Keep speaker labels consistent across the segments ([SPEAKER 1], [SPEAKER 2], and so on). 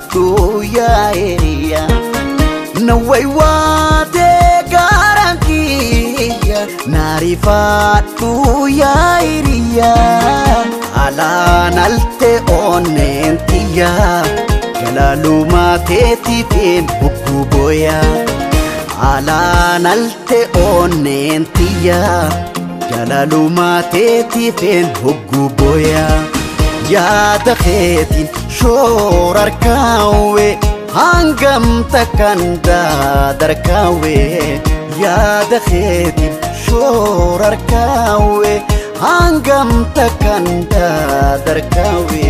[SPEAKER 1] Naarifaadhu yaa hiriyaa. Na waywaatee gaaraan kiyya naarifaadhu yaa hiriyaa. Alaan alte onneen tiyya jalaalumaa teetiifin hugguu booya. Alaan alte onneen tiyya jalaalumaa teetiifin hugguu booya. Yaada keetiin shoora harkaawwe hangam takkan daadarkaawwe. Yaada keetiin shoora harkaawwe hangam takkan daadarkaawwe.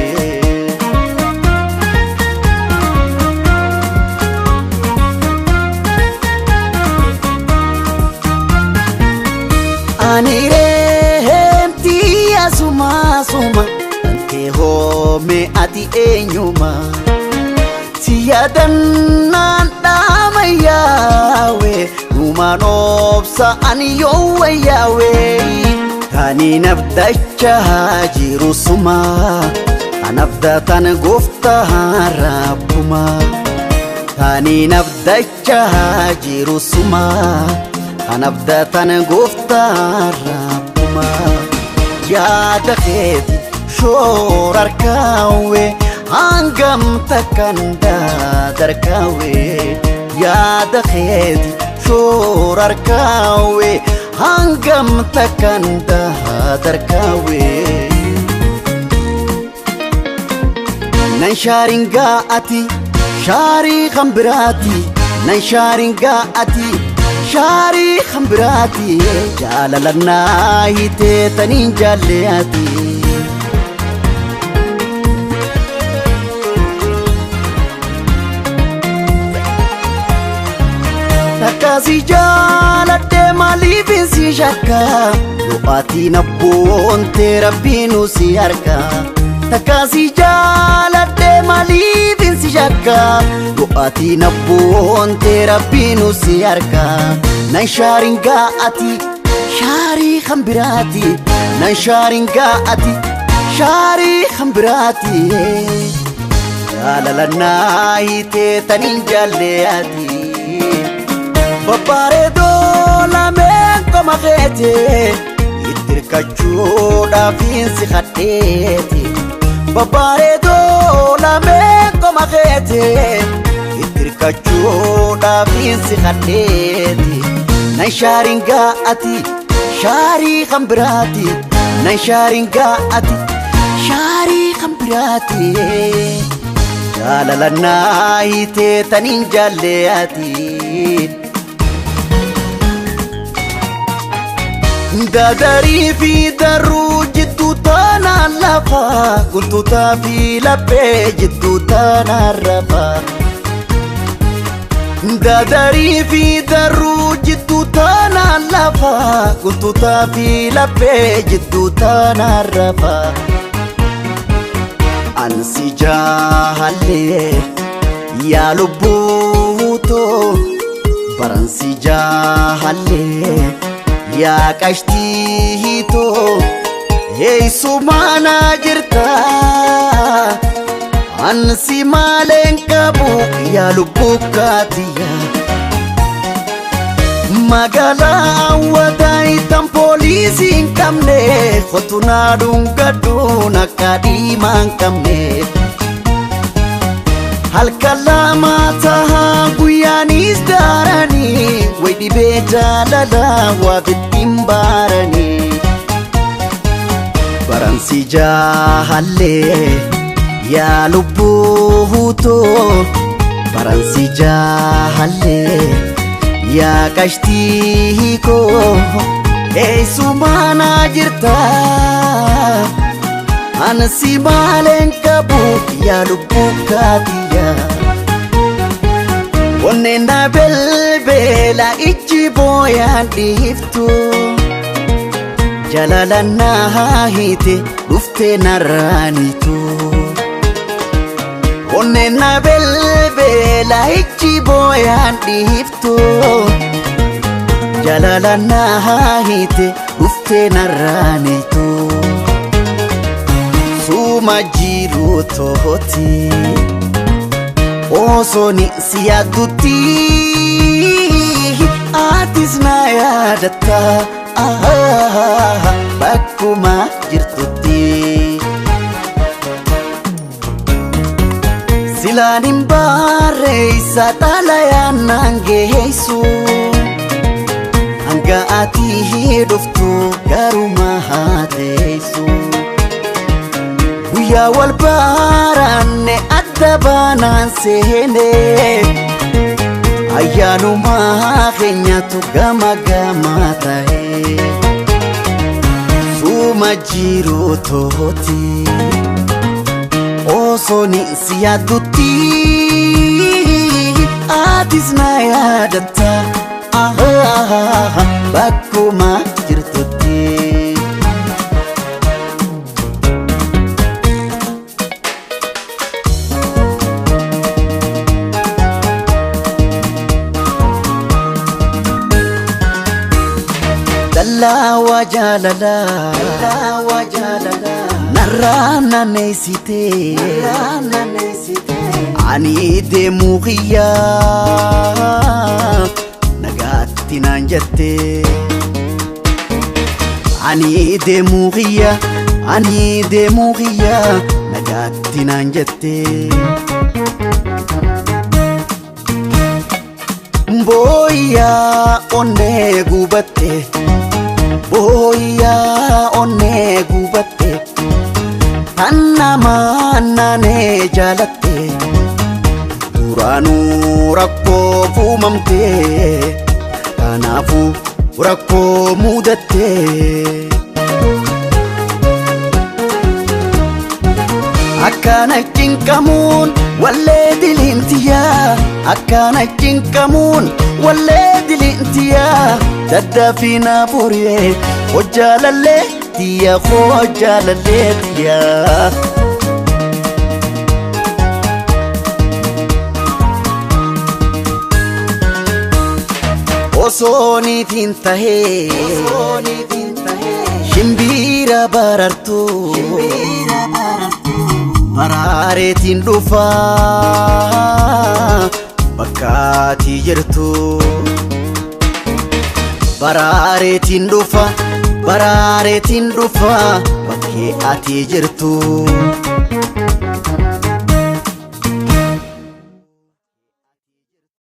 [SPEAKER 1] Ani reemti asuma asuma tantee hoome ati eenyuma si yaadannaan dhaamayaawe numaan obsa ani yoo wayyaawe. Tani nabdachaa jiru suma anabdatan gooftaa rabbuma. Tani nabdachaa jiru suma anabdatan gooftaa rabbuma. Yaada keeti shoora harkaawwe hangam takkan daadarkaawwe. Yaada keeti shoora harkaawwe hangam takkan daadarkaawwe. Nan shaaringaa ati shaarii kan biraati. Nan shaaringaa ati shaarii kan biraati. Jaalala naa hiitee taniin jaallee ati. Takkaasi jaaladhee maaliifin si shakka du'aatiin abboontee rabbiinu si harka. Takkaasi jaaladhee maaliifin si shakka du'aatiin abboontee rabbiinu si harka. Nan shaaringaa ati shaarii kan biraati. Nan shaaringaa ati shaarii kan biraati. Jaalala naa hiitee taniin jaallee ati. Babbareedoo lameen qoma keete itti hirkachuudhaaf si hadheeti. Babbareedoo lameen qoma keete itti hirkachuudhaaf si hadheeti. Nan shaaringaa ati shaarii kan biraati. Nan shaaringaa ati shaarii kan biraati. Jaalala naa hiitee taniin jaallee ati. Dadarii fi daruu jidduu taanaan lafa guntutaa fi laphee jidduu taanaan rafa. Dadarii fi daruu jidduu taanaan lafa guntutaa fi laphee jidduu taanaan rafa. Ansi jaallee yaa lubbuutoo baransi jaallee yaa qashtiitoo eessumaana jirta. Ansi maaleen qabu yaa lubbuu kaatiyya. Magaalaa hawwataa itti poolisii hin qabne kottu naa dhungadhuun akka dhiimaa hin qabne. Halkan lama tahaa guyyaanis daaranii wayi dhibee jaalalaa waa ittiin baaranii. Baransi jaallee yaa lubbuutoo baransi jaallee yaa qashtii koo eessumaana jirta. Ansi maaleen qabu yaa lubbuu kaatiyya. Onneen na belbela ijji booyaan dhiiftu. Jaalala naa hiite dhuftee narraanitu. Onneen na belbela ijji booyaan dhiiftu. Jaalala naa hiite dhuftee narraanitu. Suma jiru tooti Osoon si yaaddutti atis na yaadatta bakkuma jirtutti. Silaan hin barreessa xalayaan naan geessu hanga ati dhuftu garuma haa teessu. Guyyaa wal baranne adda baanaan seene ayyaanuma keenyatu gama gama ta'e suma jiru tooti. Osoon si yaaddutti atis na yaadatta bakkuma jirtutti. Dallaa jaalalaa narraa naanneessitee ani deemuu kiyyaa nagaatti naan jettee. Ani deemuu kiyya, ani deemuu kiyya, nagaatti naan jettee. Booyyaa onnee gubatte, booyyaa onnee gubatte, tan namaa naanee jaalatte, duraanuu rakkoo uumamte, kanaafuu rakkoo mudatte. Akkana cinqamuun wallee diliintiyaa, akkana cinqamuun wallee diliintiyaa, daddafina furee hojjaalallee tiyya, hojjaalallee tiyya. Osooniitiin tahee shimbira barartuu baraareetiin dhufaa bakka ati jirtu. Baraareetiin dhufa, baraareetiin dhufa bakkee ati jirtu.